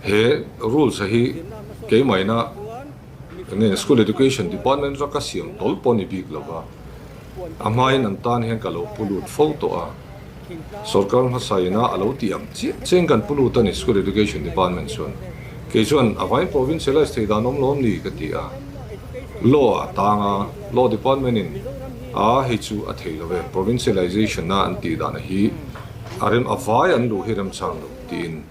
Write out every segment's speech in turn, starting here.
He rules a hi keimahina enge School Education Department atanga ka siam tawl pawh a ni bik lova, a hmain an tan hian ka lo pu lut fo tawh a, sorkar hmasa ina a lo tih ang chiah chiahin kan pu lut a ni School Education Department chuan. Kei chuan a vain provincialize thei dan awm lo awm ni ka ti a, Law a tang a, Law Department in a hei chu a thei lo e, provincialization a an tih dan a hi a rem a vai an luh hi remchang lo tiin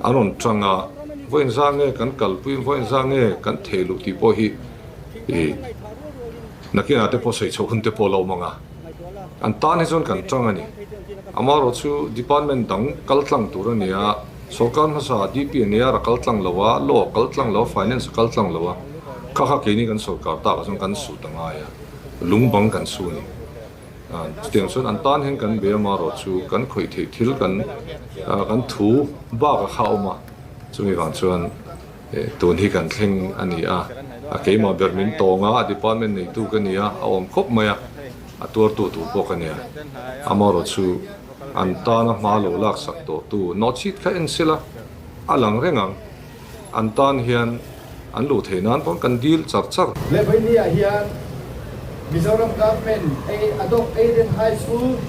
An rawn tang a, vawiin za nge kan kalpui, vawiin za nge kan thei luh tih pawh hi ih nakinah te pawh sawi chhoh hun te pawh a lo awm ang a, an tan hi chuan kan tang a ni. Amaherawh chu department dang kal tlang tur a ni a, sorkar hmasa DPNR a kal tlang lo a, law a kal tlang lo a, finance a kal tlang lo a, kha kha keini kan sorkar takah chuan kan sut a ngai a, lung bang kan su a ni. Chutiang chuan an tan hian kan be amaherawh chu kan khawih theih thil kan kan thu bak a kha awm a, chumi vang chuan tun hi kan thleng a ni a, a keimah ber min tawng a, a department neitu ka ni a, a awm khawp mai a, a tuartu tur pawh ka ni a, amaherawh chu an tana hma lo laksak tawhtu nawhchhit kha en sela a lang reng ang. An tan hian an luh theih nan pawn kan dil char char. Lehvaini-ah hian Mizoram Government A Adok Aided High School,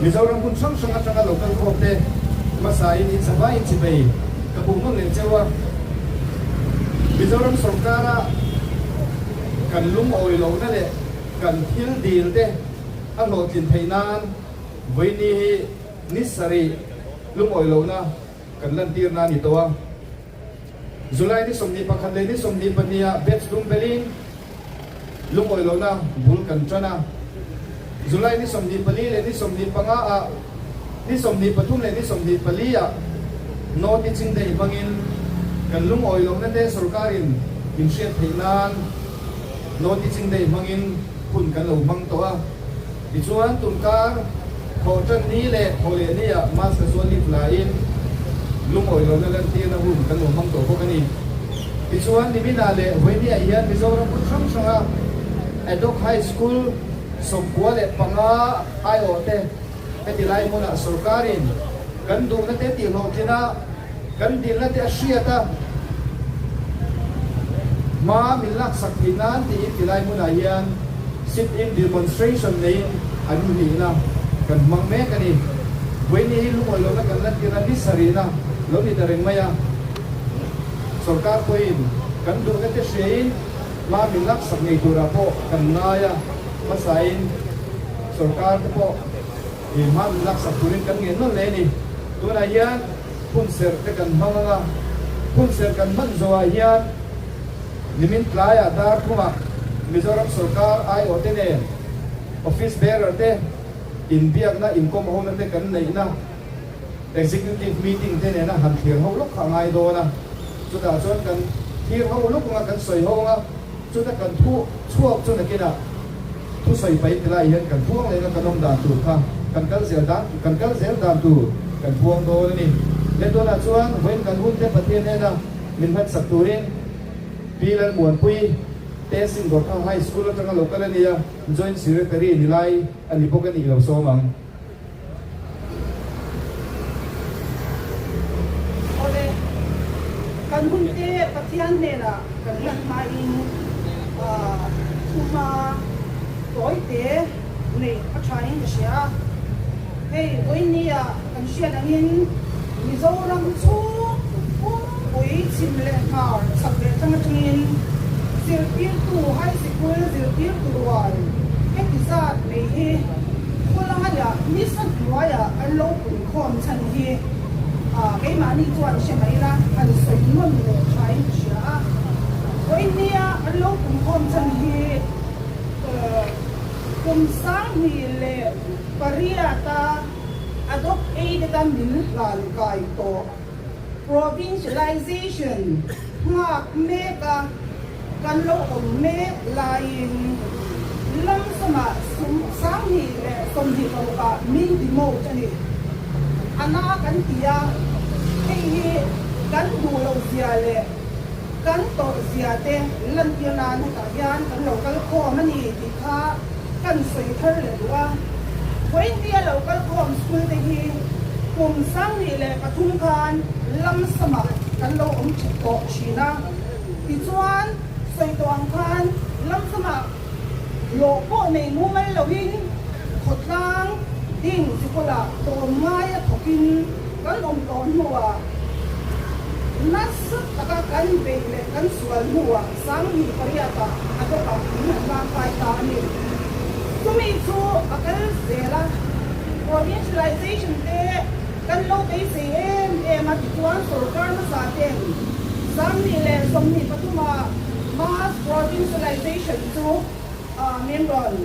Mizoram hmun hrang hrang atanga lo kal khawm te hmasain inchhava inchibei ka buk nawn leh cheu a. Mizoram sorkara kan lungawi lohna leh kan thil dil te a hlawhtlin theih nan vawiini hi ni sarih lungawi lohna kan lantirna a ni tawh a. July ni 21 leh ni 22 ah batch dum belin lungawi lohna bul kan tan a. July ni 24 leh ni 25 ah ni 23 leh ni 24 ah No Teaching Day hmangin kan lungawi lohna te sorkarin min hriat theih nan No Teaching Day hmangin hun kan lo hmang tawh a. Tichuan, tunkar thawhṭan ni leh thawhleh niah mass casual leave laiin lungawi lohna lantirna hun kan lo hmang tawh bawk a ni. Tichuan, niminah leh vawiiniah hian Mizoram hmun hrang hranga Adhoc High School 95 aiawhte heti lai hmunah sorkarin kan duhna te tihhlawhtlin a, kan dilna te a hriat a, hma min laksak theih nan tiin tilai hmunah hian sit-in demonstration neiin an hnihna kan hmang mek a ni. Vawiini hi lungawi lohna kan la tir a, ni sarihna lo ni ta reng mai a. Sorkar pawhin kan duhna te hriain hma min laksak ngei turah pawh kan ngai a, hmasain sorkar te pawh hma min laksak turin kan ngen nawlh leh a ni. Tunah hian. Hunserh te kan hmang ang a, hunserh kan hman zawhah hian nimin tlaiah dar thumah Mizoram sorkar aiawhte nen office bearer te inbiakna inkawm hona te kan neihna executive meeting te nena han thlir ho lawk kha a ngai dawn a, chutah chuan kan thlir ho lawk anga kan sawi ho anga chuta kan thu chhuak chu nakinah Thusawi pai ti lai hian kan puang lehna kan awm dan tur kha kan kal zel dan kan kal zel dan tur kan puang dawn a ni. Leh tunah chuan vawiin kan hun te Pathian hnena min hmansak turin Pi Lalmuanpui te Singorkha High School atanga lo kal a ni a, Joint Secretary ni lai a ni bawk a nih lo sawm ang. Awle, kan hun te Pathian hnenah kan hlan hmain thuma tawi te neih a tha in ka hria a. Hei vawinia kan hriat angin Mizoram chhung pumpui chhim leh hmar chhak leh tang atangin zirtirtu high sikul zirtirtu rual heti zat mai hi Khawlaiah nisa hnuaiah an lo punkhawm chhan hi keimahni chuan hre mai ila han sawi nawn leh thain ka hria a. Vawinia an lo punkhawm chhan hi kum 2008-a Adopt Aided-a min hlan kai tawh Provincialization nghak mek a. Kan lo awm mek laiin lam samah sum 2026 ah min demote a ni. A na kan ti a, hei hi kan duh loh zia leh kan tawrh zia te lantir nan hetah hian kan lo kal khawm a ni tih kha kan sawi thar leh duh a. Vawiintia lo kal khawm school te hi. Kum 2003 khan lamsama kan lo awm tawh thin a, tichuan sawi tawh ang khan lamsama hlawh pawh nei mumal loin khawtlang ding sikawlah tawm ngaia thawkin kan awm tawh hnuah nasa taka kan beih leh kan sual hnuah 2008-ah a dawkah min han lak kai ta a ni. Chumi chu a kal zel a, provincialization te kan lo beisei em em a tichuan sorkar hmasa ten 2023-ah mass provincialization chu min rawn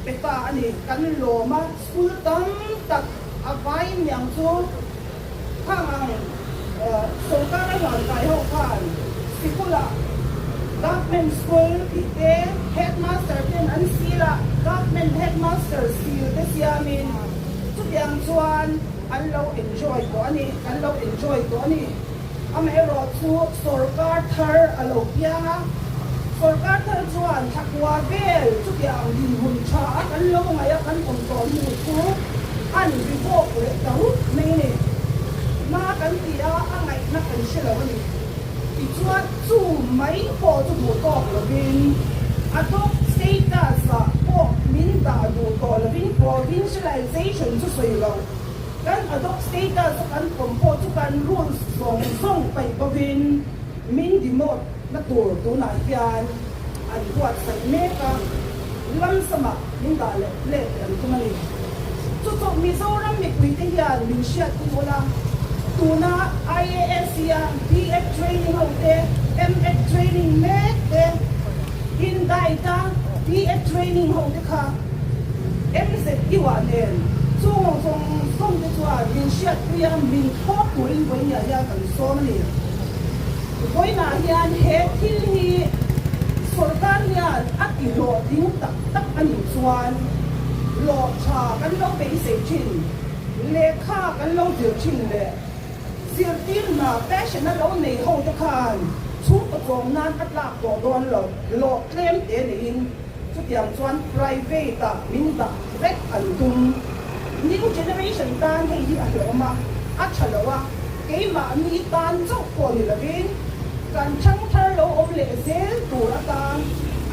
pe ta a ni. Kan lawm a, school tam tak a vai niang chu khang ang sorkar a hlan kai ho khan sikulah government school tih te headmaster ten an seal a, government headmaster seal te siamin chutiang chuan an lo enjoy tawh a ni, kan lo enjoy tawh a ni. Amaherawh chu sorkar thar a lo piang a, sorkar thar chuan thlakua vel chutiang dinhmun tha a kan lo ngaih a kan awm tawh hnu chu an revoke leh ta rup mai a ni. Na kan ti a, a ngaihna kan hre lo a ni. Tichuan chu mai pawh chu duh tawk lovin adopt status ah pawh min dah duh tawh lovin provincialization chu sawi lo. Kan adopt status a kan pawm pawh chu kan rules zawng zawng paih bovin min demote na tur tunah hian an buatsaih mek a, lamsamah min dah leh let an tum a ni. Chu chu Mizoram mipuite hian min hriat tum ula, tuna IAS a B.Ed training ho te, M.Ed training mek te, Hindait a B.Ed training ho te kha, MZU-ah nen chung ho zawng zawng te chuan min hriatpui a, min thlawp turin vawiinah hian kan sawm a ni. Vawiinah hian he thil hi sorkar hian a ti hlawhtling tak tak a nih chuan hlawh tha kan lo beisei thin, lehkha kan lo zir thin leh zirtir hna passion a lo nei ho te khan chhungkaw chawm nan a tlak tawh dawn lo, hlawh tlem te neiin. Chutiang chuan private ah min dah vek an tum. New generation tan hei hi a hlawm a, a tha lo a, keimahni tan chauh pawh ni lovin kan thangthar lo awm leh zel tur atan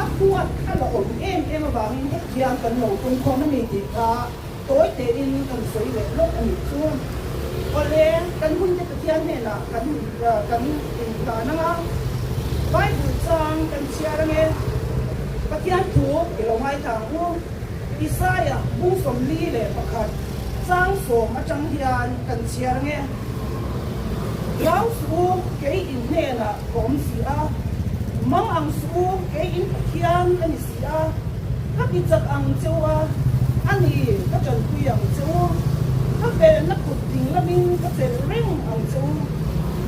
a huat a la awm em em avangin hetiang kan lo pawmkhawm a ni tih kha tawi tein kan sawi leh lawk a nih chu. Awle, kan hun te Pathian hnenah kan kan inhlan ang a, Bible chang kan chhiar ang e. Pathian thu i lo ngaithla ang u. Isaiah bung 41 chang 10 atang hian kan chhiar ang e. Hlau suh u, kei in hnenah ka awm si a, mang ang suh u, kei in Pathian ka ni si a, ka ti chak ang che u a, a ni, ka tanpui ang che u, ka felna kut ding lamin ka chelh reng ang che u.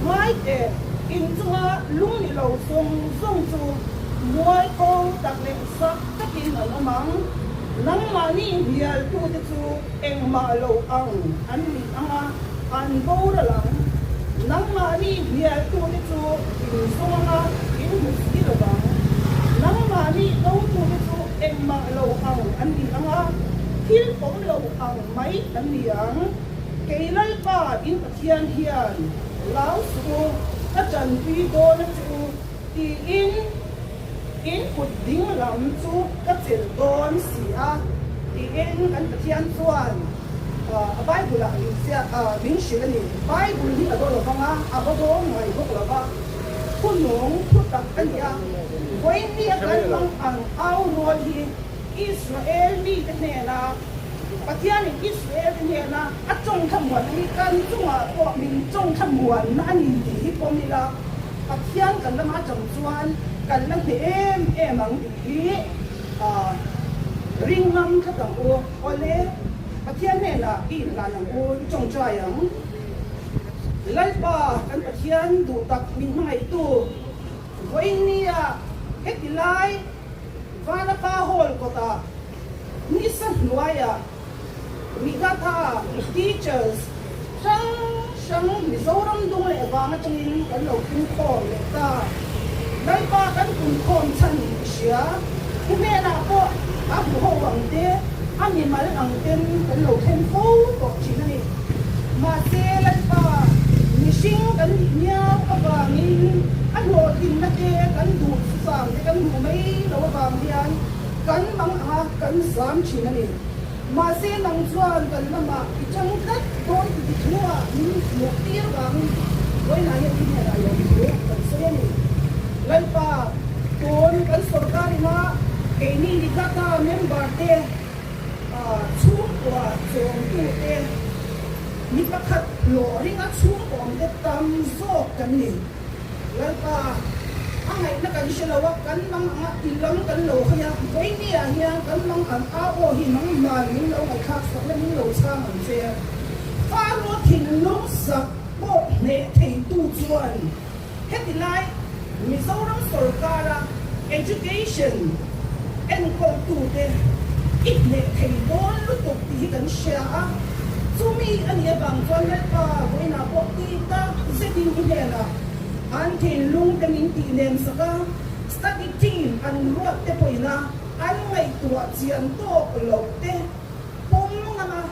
Ngai teh, in chunga lung ni lo zawng zawng chu mualpho tak leh zak takin an awm ang, nangmahni hnialtute chu engmah lo ang an ni ang a, an boral ang. Nangmahni hnialtute chu in zawng ang a, in hmu si lo vang. Nangmahni dotute chu engmah lo ang an ni ang a, thil awm lo ang mai an ni ang. Kei Lalpa in Pathian hian lau suh u, ka tanpui dawn a che u, tiin in kut ding lam chu ka chelh dawn si a, tiin kan Pathian chuan a Bible ah min ziak a, min hrilh a ni. Bible hi a daw lo vang a, a va dawng ngai bawk lo va, thu nung thu tak a ni a. Vawiin a kan hmang ang au rual hi Israel mite hnena Pathianin Israel te hnena a tawngtha muanna hi kan chungah pawh min tawngtha muanna a ni tih hi pawm ila, Pathian kan lama atang chuan kan la hneh em em ang tih hi ring ngam tlat ang u. Awle, Pathian hnenah i inhlan ang u, i tawngtai ang. Lalpa kan Pathian duh tak min hmangaihtu, vawiin nia heti lai Vanapa Hall kawtah Nisa hnuaiah Migatha teachers hrang hrang Mizoram dung leh vang atangin kan lo pungkhawm leh ta. Lalpa kan pungkhawm chhan i hria. I hnenah pawh a hmu ho ang te, a mimal ang ten kan lo thlen fo tawh thin a ni. Mahse, Lalpa, mihring kan nih miau avangin a hlawhtlinna te kan duh chuvang te kan hmuh mai loh avang hian kan mang anga kan zam thin a ni. Mahse, nang chuan kan lamah i tang tlat dawn ti ti thuah min hmuh tir vangin vawiinah hian i hnenah lawm thu kan sawi a ni. Lalpa, tun kan sorkar ina keini Nigata member te chhungkua chawmtute mi pakhat hlawh ringa chhungkawmte tam zawk kan ni. Lalpa, a ngaihna kan hre lo a, kan mang anga i lam kan lo hawi a, vawinia hian kan mang ang a aw hi nangman min lo ngaihthlak sak la min lo chhang ang che. Faro thinlung sak pawh hneh theitu chuan Heti lai Mizoram sorkara Education enkawltute i hneh thei dawn lutuk tih hi kan hria a, chumi a nih avang chuan Lalpa vawiinah pawh ti tak zetin i hnenah an thinlung te min tih nem sak a, study team an ruat te pawhin a an ngaihtuah chian tawk loh te pawm ngam a.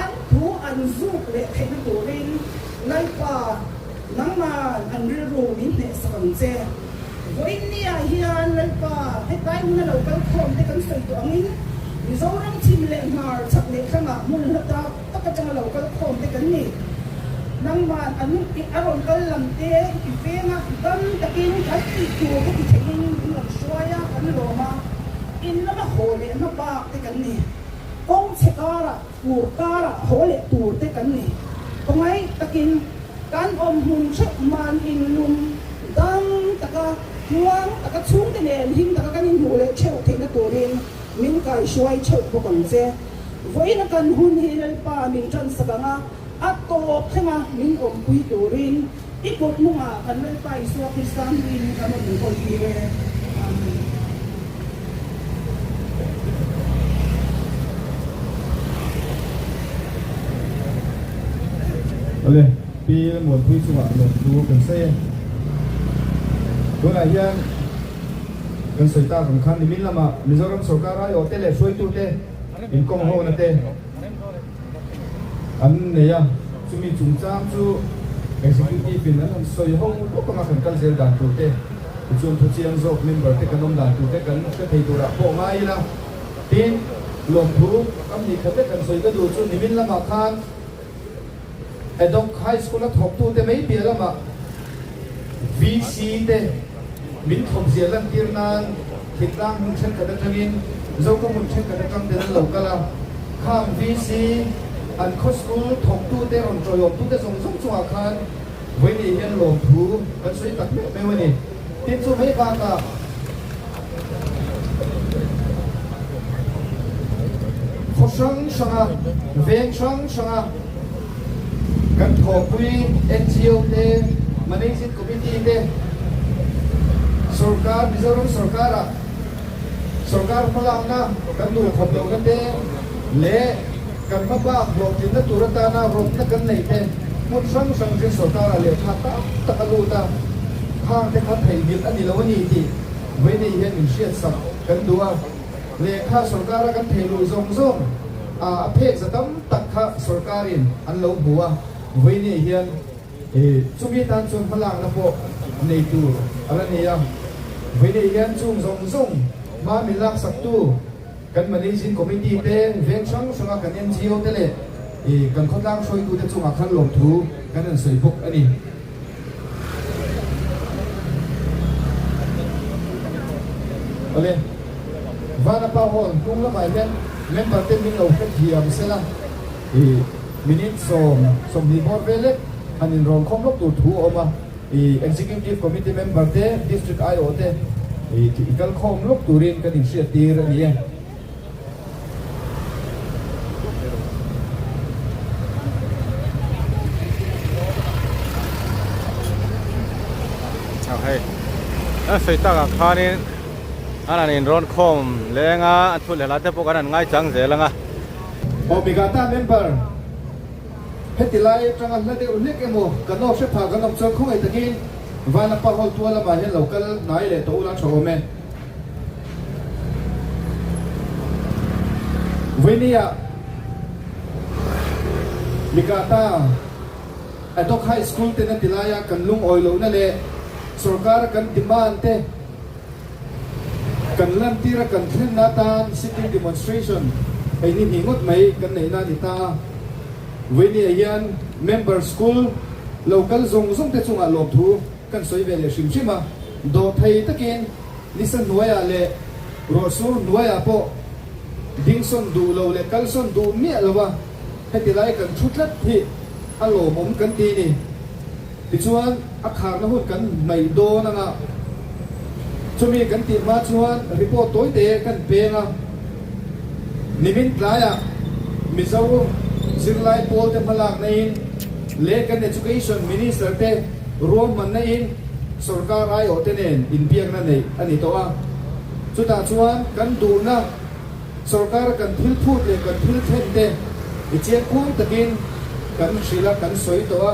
An thu an zuk leh theihna turin Lalpa, nangman an rilru min hnehsak ang che. Vawiinniah hian Lalpa, hetlai hmuna lo kal khawm te kan sawi tawh angin Mizoram chhim leh hmar chhak leh thlangah hmun hla tak tak atanga lo kal khawm te kan ni. Nangman an a rawn kal lam te i venga dam takin kan tih tur te ti theiin min rawn hruai a, kan lawm a, in lama haw leh hma bak te kan ni. Kawng chhe karah, fur karah haw leh tur te kan ni. Khawngaih takin kan awm hmun theuh man inlum dam taka, tluang taka chhungte nen him taka kan inhmuh leh theuh theihna turin min kaihruai theuh bawk ang che. Vawiina kan hun hi Lalpa min tansak ang a, a tawp thlenga min awmpui turin i kut hnungah kan Lalpa Isua Krista hmingin kan rawn inkawl tir e. Amen. Awle, Pi Muanpui chungah lawmthu kan sawi e. Tunah hian kan sawi tak ang khan nimin lamah Mizoram sorkar aiawhte leh hruaitute inkawm hona te an nei a, chumi chungchang chu Executive in an han sawi ho lawk anga kan kal zel dan tur te, tichuan thuchiang zawk member te kan awm dan tur te kan hre thei turah pawh ngai ila. Tin, lawmthu kam ni khat vek kan sawi ka duh chu nimin lamah khan Adhoc High School a thawktute mai piah lamah VC te min thawmzia lantir nan thingtlang hmun thenkhat atangin Zoka hmun thenkhat atang ten an lo kal a. Khang VC an khaw school thawktute rawn tawiawmtute zawng zawng chungah khan vawiin hian lawmthu kan sawi tak meuh meuh a ni. Tin chu mai bakah Khaw hrang hranga, veng hrang hranga kan thawhpui NGO te, Managing Committee te, sorkar, Mizoram sorkara sorkar hmalakna kan duh khawp lohna te leh kan hmabak hlawhtlinna tur atana rawtna kan neih te hmun hrang hrang chu sorkara lehkha tam tak a lut a, khang te kha theihnghilh a ni lo a ni tih Vawiinei hian min hriatsak kan duh a, lehkha sorkara kan thei luh zawng zawng a a phek za tam tak kha sorkarin an lo hmu a, vawiinei hian chumi tan chuan hmalakna pawh nei tur a la ni a, vawiinei hian chung zawng zawng hma min laksaktu kan Managing Committee te, veng hrang hranga kan NGO te leh kan khawtlang hruaitute chungah khan lawmthu kan rawn sawi bawk a ni. Awle, Vanapa Hall hnung lamah hian member te min lo hrethiam sela i minute 20 bawr vel lek han inrawn khawm lawk tur thu a awm a, i Executive Committee member te, District aiawh te i kal khawm lawk turin kan inhriat tir a ni e. Hei an sawi takah khanin an han inrawn khawm leng a an thu leh hla te pawh kan han ngaichang zel ang a. Aw Migata member heti lai atanga hla deuh hlek emaw kan aw hre phah kan awm chuan khawngaih takin Vanapa Hall tual lamah hian lo kal hnai leh tawh ula tha awm e. Vawinia. Mikata Adhoc High School ten a ti laia kan lungawi lohna leh sorkara kan demand te kan lantira kan thlenna atan sit-in demonstration hei ni hnih ngawt mai kan neihna a ni ta a. Vawinia hian member school lo kal zawng zawng te chungah lawmthu kan sawi ve leh hrim hrim a, dawhthei takin nisa hnuaiah leh ruahsur hnuaiah pawh dingsawn duh lo leh kalsawn duh miah lo a, heti lai kan thu tlat hi a lawmawm kan ti ni. Tichuan a kharna hun kan hnaih dawn anga chumi kan tih hma chuan report tawi te kan peng a, nimin tlaiah Mizo zirlai pawl te hmalakna in leh kan Education Minister te ruahmanna in sorkar aiawh te nen inbiakna neih a ni tawh a, chutah chuan kan duhna Sorkara kan thil phut leh kan thil thlen te i chiangkuang takin kan hrilh a, kan sawi tawh a,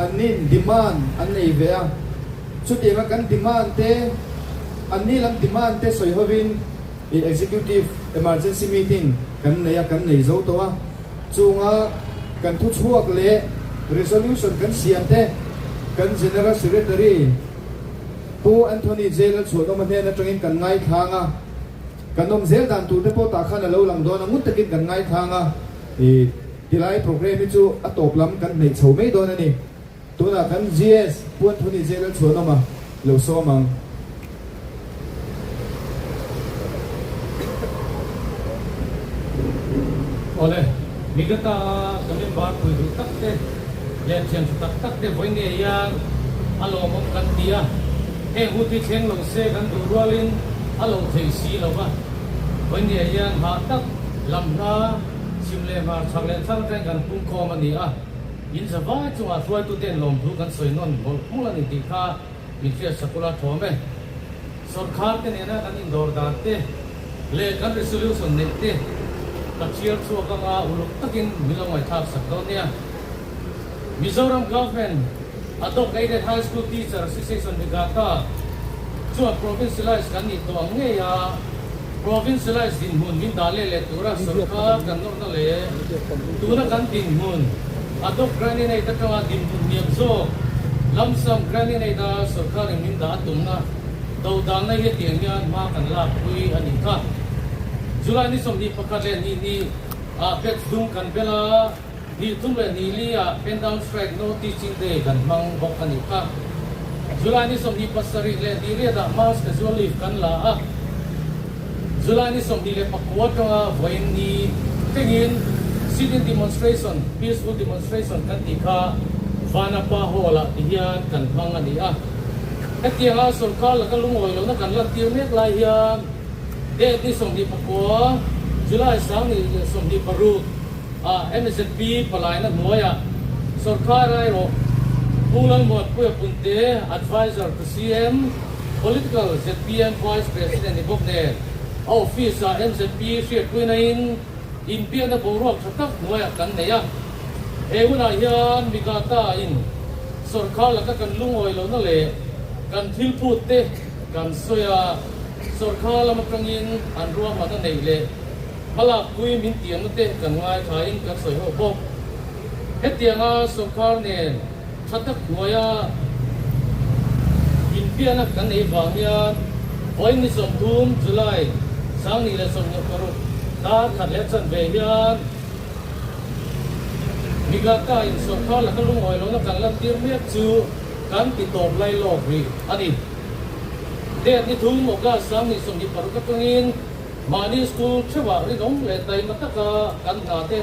annin demand an nei ve a, chutianga kan demand te, anni lam demand te sawi hovin i executive emergency meeting kan nei a, kan nei zo tawh a, chunga kan thuchhuak leh resolution kan siam te kan General Secretary Pu Anthony J. Lalchhuanawma hnen atangin kan ngaithlang a. Kan awm zel dan tur te pawh tah khan a lo lang dawn a, ngun takin kan ngaithlang a, i tilai programme hi chu a tawp lam kan hneih chho mai dawn a ni. Tunah kan GS Pu Anthony J Lalchhuanawma lo sawm ang. Awle, Migata ka member pui duh tak te leh thian tha tak tak te vawi ngei hian a lawmawm kan ti a. Heng hun hi thleng lo se kan duh rualin a lo thei si lo va, Vawinia hian hah tak lam hla chhim leh hmar chhak leh thlang atangin kan pung khawm a ni a, in za vai chungah hruaituten lawmthu kan sawi nawn mawlh mawlh a ni tih kha min hriat sakula thawm e. Sorkar te nena kan indawr dan te leh kan resolution neih te ka chhiar chhuak anga uluk takin min lo ngaihthlak sak dawn nia. Mizoram Government Adhoc Aided High School Teacher Association Niigata chuan Provincialize kan nih tawh ang ngei a, Provincialize dinhmun min dah leh leh tura sorkar kan nawrna leh tuna kan dinhmun Adhoc Grant-in-Aid atanga dinhmun hniam zawk Lump Sum Grant-in-Aid a sorkarin min dah a tumna dodanna hi hetiang hian hma kan lakpui a nih kha. July ni 21 leh ni hnih ah batch dum kan bel a. Ni thum leh ni li ah Pen Down Strike No Teaching Day kan hmang bawk a nih kha. July ni 27 leh ni riat ah Mass Casual Leave kan la a. July ni 24 atanga vawiin ni thlengin Sit-in Demonstration, Peaceful Demonstration kan tih kha Vanapa Hall ah ti hian kan hmang a ni a. Hetianga sorkar laka lungawi lohna kan lantir mek lai hian date ni 29 July 2026, A MZP palaina hnuaiah sorkar erawh Pu Lalmuanpuia Punte, Adviser to CM, Political zpm Vice President ni bawk nen a office-ah MZP hriatpuina in inbiakna boruak tha tak hnuaiah kan nei a. He hunah hian Migata in sorkar laka kan lungawi lohna leh kan thil phut te kan sawi a, sorkar lam atangin an ruahmanna neih leh Hmalakpui min tiamna te kan ngaithlain kan sawi ho bawk. Hetianga sorkar nen tha tak hnuaia inbiakna kan nei vang hian vawiin ni 30 July 2026 dar khat leh chanve hian Niigata in sorkar laka lungawi lohna kan lantir mek chu kan ti tawp lai lawk rih a ni. Date ni thum August 2026 atangin Mahni school theuhah rinawm leh taima taka kan hna te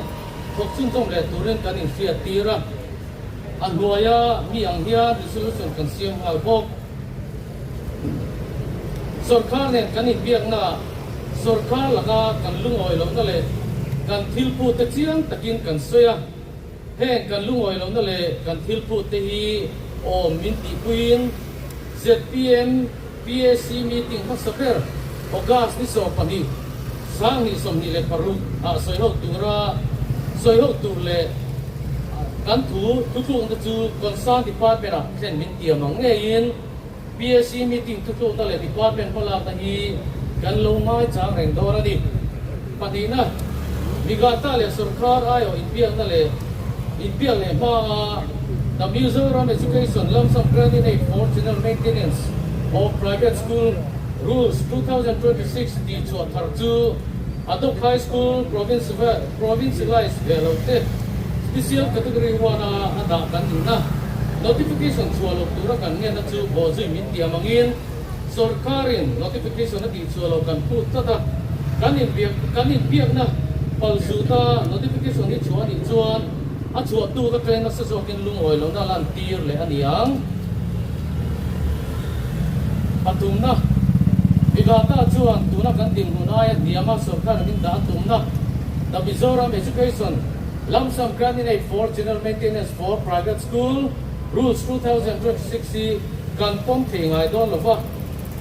thawk chhunzawm leh turin kan inhriat tir a, a hnuaia mi ang hian resolution kan siam nghal bawk. Sorkar nen kan inbiaknaah sorkar laka kan lungawi lohna leh kan thil phut te chiang takin kan sawi a, heng kan lungawi lohna leh kan thil phut te hi awm min tihpuiin zpm, PAC meeting hmasa ber August ni 12, 2026 ah sawi ho tura sawi ho tur leh kan thu thuthlukna chu concern department ah thlen min tiam ang ngeiin PAC meeting thuthlukna leh department hmalakna hi kan lo ngaichang reng dawn a ni. Pahnihna, Nigata leh sorkar aiawh inbiakna leh. Inbiak leh hmaa The Mizoram Education Lump Sum Grant-in-Aid for General Maintenance of Private School Rules 2026 tih chhuah thar chu Adhoc High School Provincialized ve lo te Special Category 1 a a dah kan nihna notification chhuah loh tura kan ngenna chu bawhzui min tiam angin Sorkarin notification a tihchhuah lo kan phut tlat a, kan inbiak kan inbiakna pal zuta notification hi chhuah a nih chuan a chhuah tuk atang nasa zawkin lungawi lohna lan tir leh a ni ang. Pathumna, Vigata chuan tuna kan dinhmun aia hniama sorkar min dah a tumna The Mizoram Education Lump Sum Grant-in-Aid for General Maintenance for Private School Rules 2026 hi Kan pawm thei ngai dawn lo va,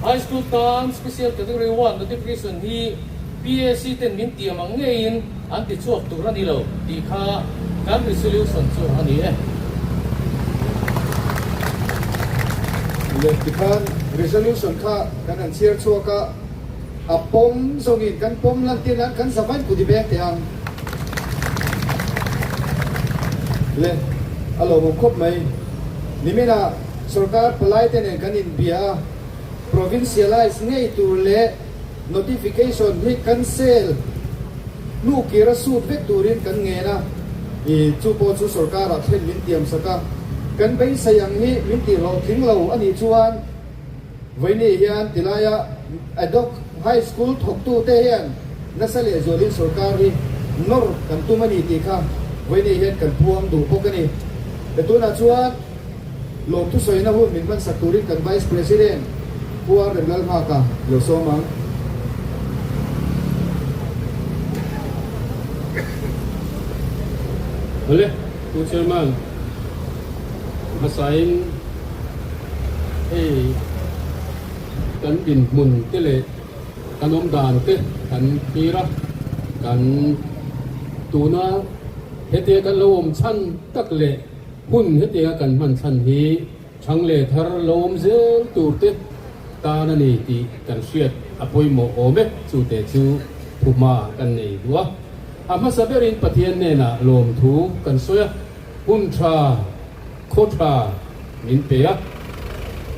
High School tan Special Category One Notification hi PAC ten min tiam ang ngeiin an ti chhuak tur a ni lo tih kha kan resolution chu a ni e. Leh tikhan resolution kha kan han chhiar chhuak a, a pawm zawngin kan pawm lantir nan kan zavain kut i beng teh ang. Leh a lawmawm khawp mai. Niminah Sorkar palaite nen kan inbia a, provincialise ngei tur leh notification hi cancel hnu kira sut vek turin kan ngen a, i chu pawh chu sorkarah thlen min tiam sak a, kan beisei ang hi min tih hlawhtling lo a nih chuan Vawiini hian tilaia Adhoc High School thawktute hian nasa lehzualin sorkar hi nawr kan tum a ni tih kha vawiini hian kan puang duh bawk a ni. Tunah chuan. Lawmthu sawina hun min hmansak turin kan Vice President Pu R. Remlalhmaka lo sawm ang. Awle, Pu Chairman, hmasain hei kan dinhmun te leh kan awm dan te kan thlir a, kan tuna hetia kan lo awm chhan tak leh Hun hetianga kan hman chhan hi chhang leh thar lo awm zel tur te tan a ni tih kan hriat a pawimawh awm e, chu te chu thuhma kan nei duh a. A hmasa berin Pathian hnenah lawmthu kan sawi a, hun tha, khaw tha min pe a,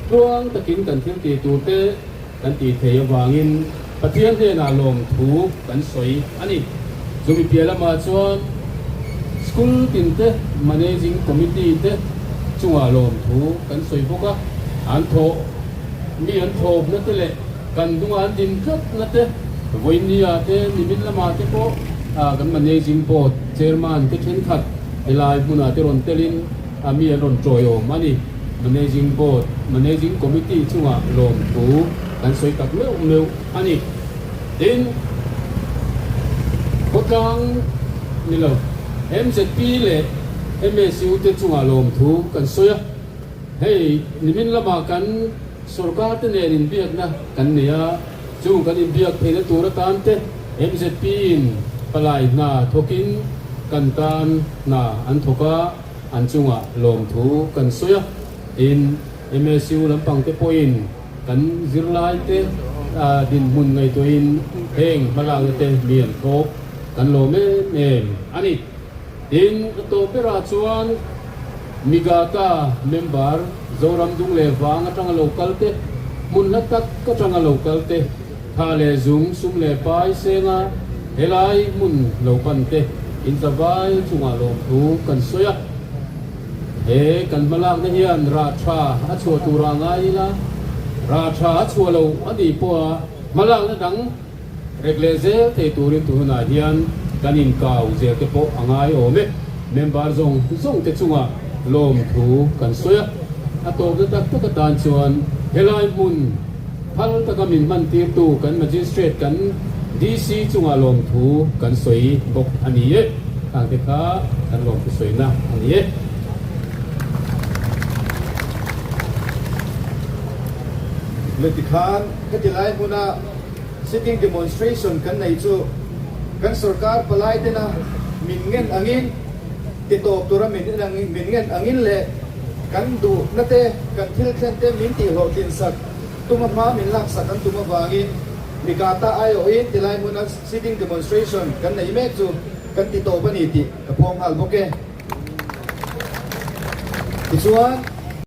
tluang takin kan thil tih tur te kan tih thei avangin Pathian hnenah lawmthu kan sawi a ni. Chumi piah lamah chuan School tin te Managing Committee te chungah lawmthu kan sawi bawk a, an thawh mi an thawpna te leh kan hnunga an din tlatna te vawinia te nimin lamah te pawh kan Managing Board Chairman te thenkhat helai hmunah te rawn telin a mi an rawn tawiawm a ni. Managing Board, Managing Committee chungah lawmthu kan sawi tak meuh meuh a ni. Tin, khawtlang ni lo, MZP leh MSU te chungah lawmthu kan sawi a. Hei, nimin lamah kan sorkar te nen inbiakna kan nei a, chung kan inbiak theihna tur atan te MZP in palai hna thawkin kan tan hna an thawk a. An chungah lawmthu kan sawi a, tin, MSU lampangte pawhin kan zirlaite dinhmun ngaihtuahin heng hmalakna te mi an thlawp kan lawm em em a ni. Tin, a tawp berah chuan Migata member Zoram dung leh vang atanga lo kal te, hmun hla tak atanga lo kal te, tha leh zung, sum leh pai senga helai hmun lo pan te inzavai chungah lawmthu kan sawi a. He kan hmalakna hian rah tha a chhuah turah ngai ila, rah tha a chhuah lo a nih pawha hmalakna dang rek leh zel thei turin tu hunah hian kan inkau zel te pawh a ngai awm e. Member zawng zawng te chungah lawmthu kan sawi a, a tawpna tak tak atan chuan helai hmun, Phal taka min hman tirtu kan Magistrate kan DC chungah lawmthu kan sawi bawk a ni e. Khang te kha kan lawmthu sawina a ni e. Le tikhan heti lai hmuna sitting demonstration kan nei chu kan sorkar palai tena min ngen angin ti tawp tura min min ngen angin leh kan duhna te kan thil thlen te min tihhlawhtlin sak Tuma hma min laksak an tum avangin Mikata aiawhin tilai hmuna sitting demonstration kan nei mek chu kan ti tawp a ni tih ka pawng nghal bawk e. Tichuan.